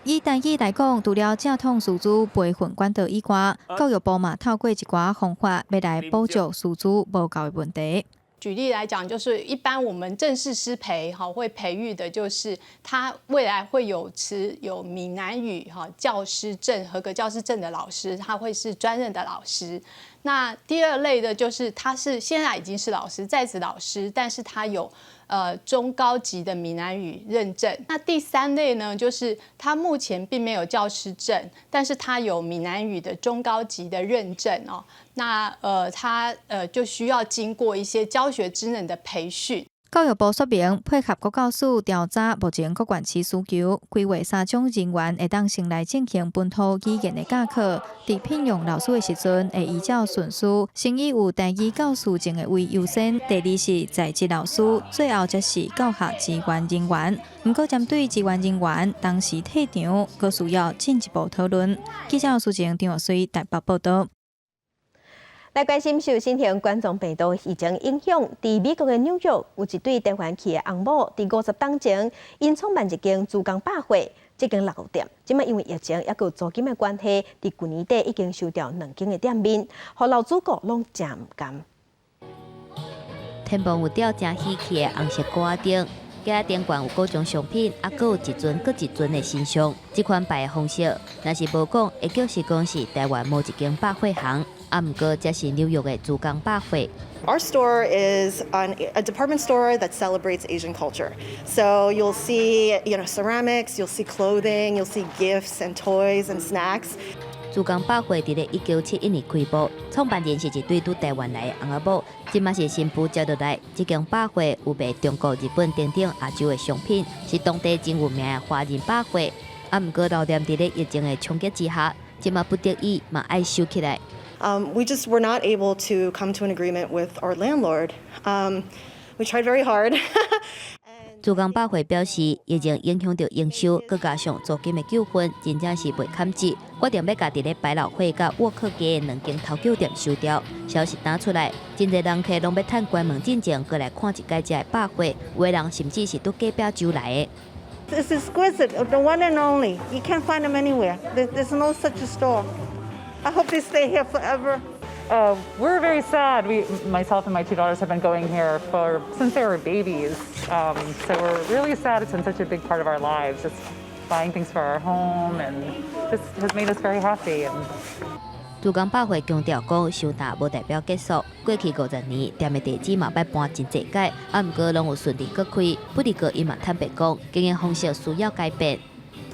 以台語來講，除了正統師資培訓管道以外，教育部嘛透過一寡方法，欲來補足師資無夠的問題。舉例來講，就是一般我們正式師培哈會培育的，就是他未來會有持有閩南語哈教師證、合格教師證的老師，他會是專任的老師。那第二類的，就是他是現在已經是老師，在職老師，但是他有中高級的閩南語認證。那第三類呢，就是他目前並沒有教師證，但是他有閩南語的中高級的認證哦。那他就需要經過一些教學職能的培訓。教育部說明，配合國教署調查目前各縣市需求，規劃三種人員會當先來進行本土語言的教課。佇聘用老師的時陣，會依照順序，先以有台語教師證的為優先。第二是在職老師，最後才是教學支援人員。毋過針對支援人員當時退場，閣需要進一步討論。記者蘇靜、張玉水台北報導。來關心受新型冠狀病毒疫情影響，佇美國的紐約有一對台灣去的翁某，佇50冬前，𪜶創辦一間珠江百貨，這間老店，這馬因為疫情抑閣有租金的關係，佇舊年底已經收掉兩間的店面，予老主顧攏誠毋甘。天棚有吊誠喜氣的紅色掛燈，架頂懸有各種商品，啊，閣有一尊閣一尊的神像。這款擺的方式，若是無講，會叫是講是台灣某一間百貨行。啊，毋過這是紐約的珠江百貨。 Our store is a department store that celebrates Asian culture. So you'll see ceramics, you'll see clothing, you'll see gifts and toys and snacks. 珠江百貨佇咧1971年開幕，創辦人是一對拄台灣來的翁仔某，這馬是新婦接落來。這間百貨有賣中國、日本等等亞洲的商品，是當地真有名的華人百貨。啊，毋過老店佇咧疫情的衝擊之下，這馬不得已嘛愛收起來。 We just were not able to come to an agreement with our landlord. We tried very hard. 珠江百貨表示，疫情影響著營收，閣加上租金的糾紛，真正是袂堪折，決定欲共佇咧百老匯佮沃克街的兩間頭家店收掉。消息打出來，真濟人客攏欲趁關門進前，過來看一擺這个百貨，有的人甚至是拄隔壁州來的。 It's exquisite, the one and only. You can't find them anywhere. There's no such a store. I hope they stay here forever. We're very sad. We, myself and my two daughters, have been going here for since they were babies. So we're really sad. It's been such a big part of our lives, just buying things for our home, and just has made us very happy. And 珠江百貨強調講，收擔無代表結束。過去50年，店的地址嘛捌搬真濟擺，啊，毋過攏有順利閣開。不過伊嘛坦白講，經營方式需要改變。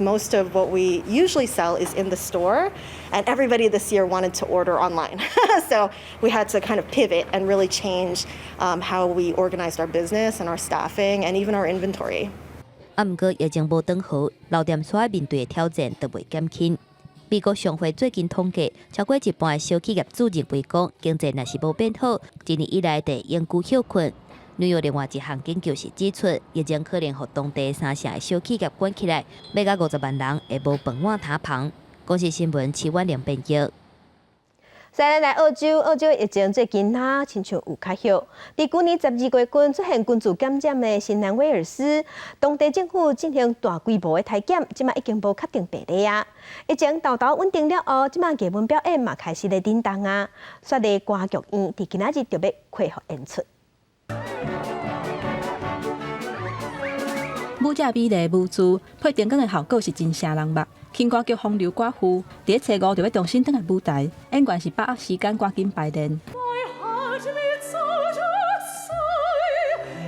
Most of what we usually sell is in the store, and everybody this year wanted to order online. So we had to kind of pivot and really change how we organized our business and our staffing and even our inventory. 啊，毋過疫情無轉好，老店所愛面對的挑戰都袂減輕。美國商會最近統計，超過一半的小企業主認為講，經濟若是無變好，今年以來會永久歇困。紐約另外一項研究是指出，疫情可能予當地三成的小企業關起來，欲到50萬人會無飯碗通捧。公視新聞徐婉玲編譯。再來澳洲，澳洲疫情最近啊，親像有較好。佇舊年12月份出現群聚感染的新南威爾斯，當地政府進行大規模的篩檢，這馬已經無確定病例啊。疫情沓沓穩定了後，這馬藝文表演嘛開始咧振動啊。雪梨歌劇院佇今仔日就欲恢復演出。舞者美麗舞姿配燈光的效果是真眩人目。輕歌劇《風流寡婦》佇咧初五就欲重新轉來舞台，演員是把握時間趕緊排練。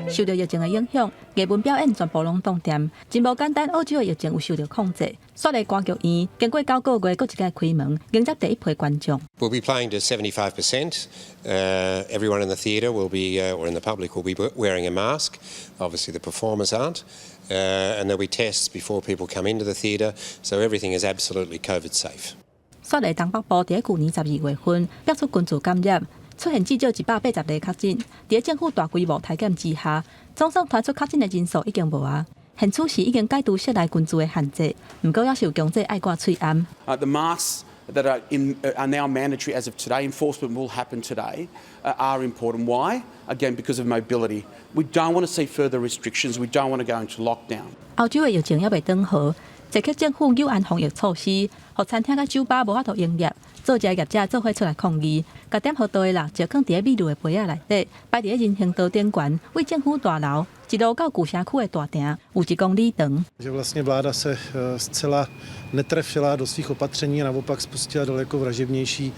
受著疫情的影響，藝文表演全部攏凍定，真無簡單。澳洲的疫情有受著控制，雪梨歌劇院經過9個月，閣一擺開門，迎接第一批觀眾。 We'll be playing to 75%. Everyone in the theatre will be, or in the public, will be wearing a mask. Obviously, the performers aren't. And there'll be tests before people come into the theatre, so everything is absolutely COVID safe. 雪梨東北部佇咧舊年12月份，爆出群聚感染，出現至少180例確診。佇咧政府大規模篩檢之下，總算傳出確診的人數已經無啊。現此時已經解除室內群聚的限制，毋過猶是有強制愛掛喙罨。 The masks that are now mandatory as of today, enforcement will happen today, are important. Why? Again, because of mobility. We don't want to see further restrictions. We don't want to go into lockdown. 澳洲的疫情猶未轉好，捷克政府有按防疫措施，予餐廳佮酒吧無法度營業，做食業者做伙出來抗議，共點予桌的蠟燭囥佇咧美麗的杯仔內底，擺佇咧人行道頂懸，為政府大樓一路到舊城區的大埕有1公里長。 Že vlastně vláda se zcela netrefila do svých opatření a naopak spustila daleko vražednější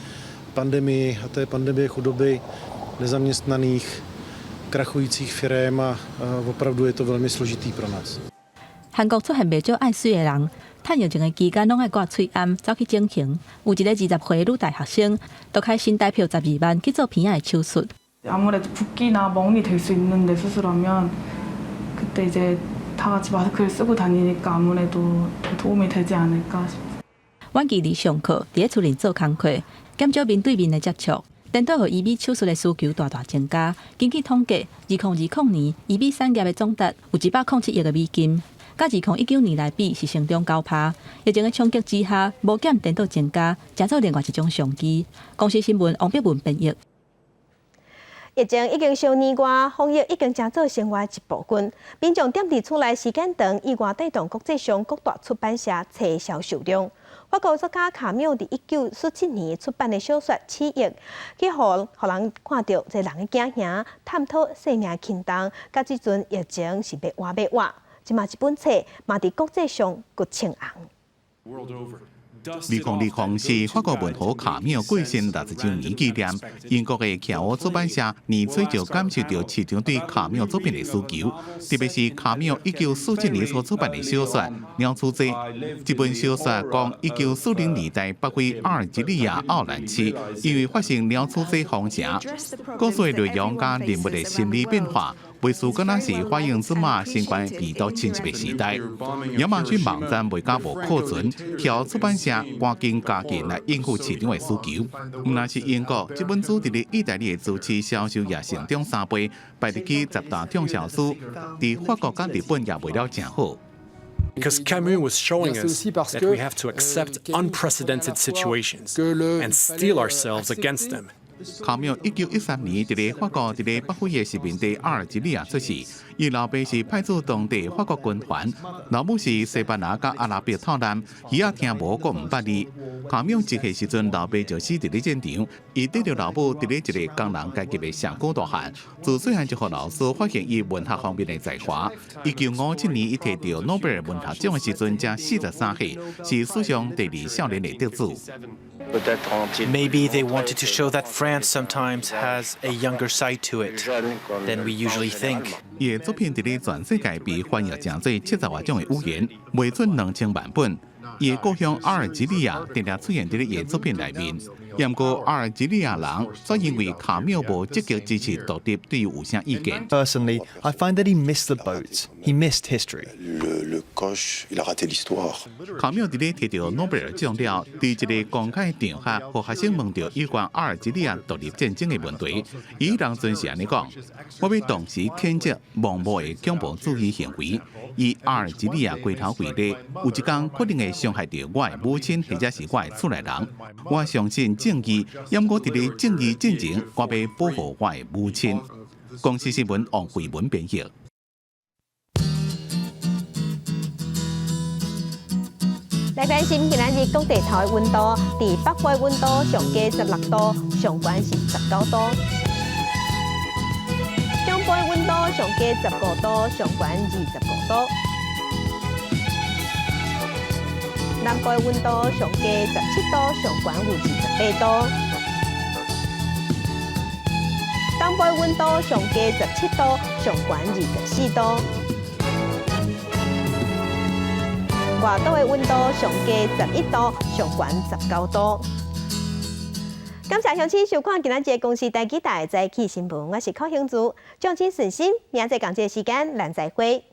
pandemii, a to je pandemie chudoby, nezaměstnaných, krachujících firem a opravdu je to velmi složitý pro nás. 韓國出現袂少愛媠的人，趁疫情的期間攏愛掛喙罨，走去整形。有一個20歲女大學生，就開新台票12萬去做鼻仔的手術。 아무래도 붓기나 멍이 될 수 있는데 수술하면 그때 이제 다 같이 마스크를 쓰고 다니니까 아무래도 더 도움이 되지 않을까 싶어요. 遠距離上課，佇咧厝裡做工課，減少面對面的接觸，顛倒予醫美手術的需求大大增加。根據統計，2020年醫美產業的總值有107億个美金，佮2019年來比是成長9%。疫情的衝擊之下，無減顛倒增加，成做另外一種商機。公視新聞王碧文編譯。疫情已經相年外，防疫已經成做生活一部分。民眾踮佇厝內時間長，意外帶動國際上各大出版社冊銷售量。法國作家卡繆佇1947年出版的小說《鼠疫》，去予予人看著這人的驚嚇，探討生命輕重，佮這陣疫情是欲活欲倚。這馬這本冊嘛佇國際上閣穿紅。2020是法國文豪卡繆過身60週年紀念，英國的騎烏出版社年初就感受著市場對卡繆作品的需求，特別是卡繆1947年所出版的小說《鳥鼠祭》。這本小說講1940年代北非阿爾及利亞奧蘭市，因為發生鳥鼠祭封城，故事的內容佮人物的心理變化，袂輸敢若是反映這馬新冠病毒侵襲的時代。亞馬遜網站賣甲無庫存，叫出版社趕緊加緊來應付市場的需求。毋但是英國，這本書佇咧意大利的書市銷售也成長3倍，排入去10大暢銷書。佇法國佮日本也賣了誠好。 Because Camus was showing us that we have to accept unprecedented situations and steel ourselves against them. 卡繆1913年佇咧法國佇咧北非的殖民地阿爾及利亞出世，伊老爸是派駐當地法國軍團，老母是西班牙佮阿拉伯透濫，耳仔聽無閣毋捌字。卡繆1歲時陣，老爸就死佇咧戰場，伊綴著老母佇咧一个工人階級的社區大漢，自細漢就予老師發現伊文學方面的才華。1957年，伊提著諾貝爾文學獎的時陣，才43歲，是史上第二少年的得主。 Maybe they wanted to show that France sometimes has a younger side to it than we usually think. 伊的作品佇咧全世界被翻譯成做70外種的語言，賣出2000萬本。伊的故鄉阿爾及利亞定定出現佇咧伊的作品內面。毋過阿爾及利亞人卻因為卡繆無積極支持獨立，對伊有啥意見？ Personally, I find that he missed the boat. He missed history. 卡繆佇咧提著諾貝爾獎了，佇一個公開場合，予學生問著有關阿爾及利亞獨立戰爭的問題，伊當陣是按呢講：我欲同時譴責盲目的恐怖主義行為。以阿爾及利亞街頭為例，有一工可能會傷害著我的母親或者是我的厝內人。我相信正義，毋過佇咧正義進前，我欲保護我的母親。公視新聞王慧文編譯。來關心今仔日各地頭的溫度，佇北部的溫度上低16度，上懸是19度；中部的溫度上低15度，上懸25度；南部的溫度上低17度，上懸有28度；東部的溫度上低17度，上懸24度。外島的溫度上低11度，上懸19度。感謝鄉親收看今仔日公視台語台早起新聞，我是柯興珠，掌聲順心，明仔載仝這個時間，咱再會。